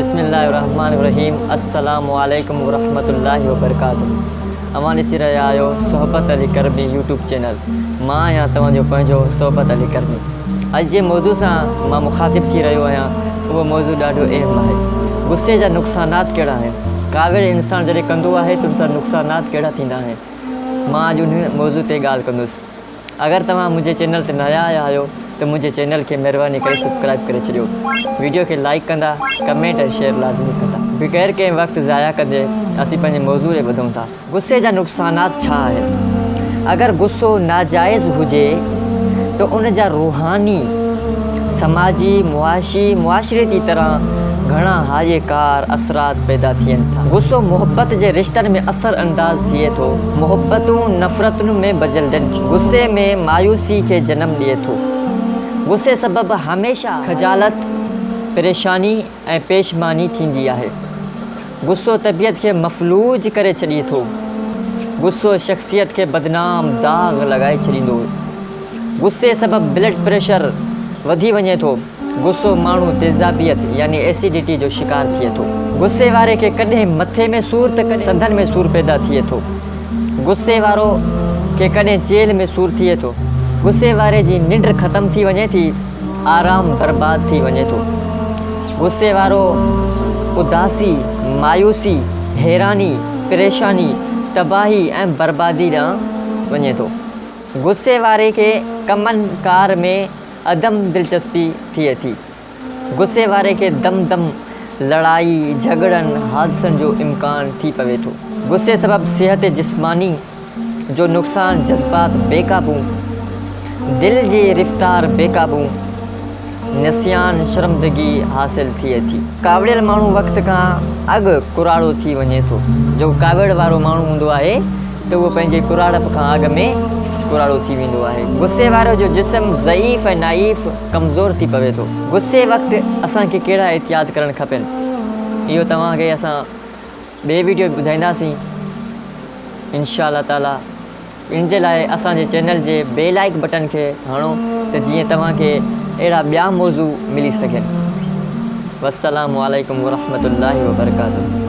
بسم الله الرحمٰن الرحيم السلام عليڪم ورحمة الله وبرڪاته اوهان ڏسي رهيا آهيو صحبت علي ڪرمي يوٽيوب چينل مان آهيان توهان جو پنهنجو صحبت علي ڪرمي اڄ جنهن موضوع سان مان مخاطب ٿي رهيو آهيان اهو موضوع ڏاڍو اهم آهي غصي جا نقصانات ڪهڙا آهن ڪاوڙ انسان جڏهن ڪندو آهي ته ان سان نقصانات ڪهڙا ٿيندا آهن مان اڄ ان موضوع تي ڳالهه ڪندس اگر توهان منهنجي چينل تي نيا آيا آهيو ته منهنجي چينل کي مهرباني ڪري سبسڪرائب ڪري ڇڏيو ويڊيو کي لائيڪ ڪندا ڪمينٽ ۽ شيئر لازمي ڪندا. بغير ڪنهن وقت ضايع ڪندي اسين پنهنجي موضوع ڏي وڌون ٿا. غصي جا نقصانات ڇا آهن؟ اگر غصو ناجائز هجي ته ان جا روحاني، سماجي، معاشي، معاشرتي طرح گهڻا هاڃيڪار اثرات پيدا ٿين ٿا. غصو محبت جي رشتن ۾ اثر انداز ٿئي ٿو. محبتون نفرتن ۾ بدلجن ٿيون. غصي ۾ مايوسي کي جنم ڏئي ٿو. غصي سبب هميشه خجالت، پريشاني ۽ پيشماني ٿيندي آهي. غصو طبيعت کي مفلوج ڪري ڇڏي ٿو. غصو شخصيت کي بدنام داغ لڳائي ڇڏيندو. غصي سبب بلڊ پريشر وڌي وڃي ٿو. غصو ماڻهو تيزابيت يعني ايسيڊٽي جو شڪار ٿئي ٿو. غصي واري کي ڪڏهن مٿي ۾ سور ته ڪڏهن سنڌن ۾ سور پيدا ٿئي ٿو. غصي وارو کي ڪڏهن چيلهه ۾ سور ٿئي ٿو. غصي واري جي ننڊ ختم ٿي وڃي ٿي، آرام برباد ٿي وڃي ٿو. غصي وارو اداسي، مايوسي، حيراني، پريشاني، تباهي ۽ بربادي ڏانهن وڃي ٿو. غصي واري کي ڪمن ڪار ۾ عدم دلچسپي ٿئي ٿي. غصي واري کي دم دم لڙائي، جهڳڙن، حادثن جو امڪان ٿي پوي ٿو. غصي سبب صحت جسماني جو نقصان جذبات بي قابو، دل جي رفتار بي قابو، نسيان، شرمندگي حاصل ٿئي ٿي. ڪاوڙيل ماڻهو وقت کان اڳ ڪراڙو ٿي وڃي ٿو. جيڪو ڪاوڙ وارو ماڻهو هوندو آهي ته اهو پنهنجي ڪراڙپ کان اڳ ۾ ڪراڙو ٿي ويندو آهي. غصي وارو جو جسم ضعيف ۽ نائيف، ڪمزور، ٿي پوي ٿو. غصي وقت اسان کي ڪهڙا احتياط ڪرڻ کپن اهو توهان کي اسان ٻئي ويڊيو ۾ ٻڌائينداسين انشاء الله تعالي. ان جي لاء اسان جي چينل جي بيل آئيڪ بٽن کي هڻو ته جيئن توهان کي اهڙا ٻيا موضوع ملي سگهن. والسلام عليڪم ورحمة الله وبرڪاته.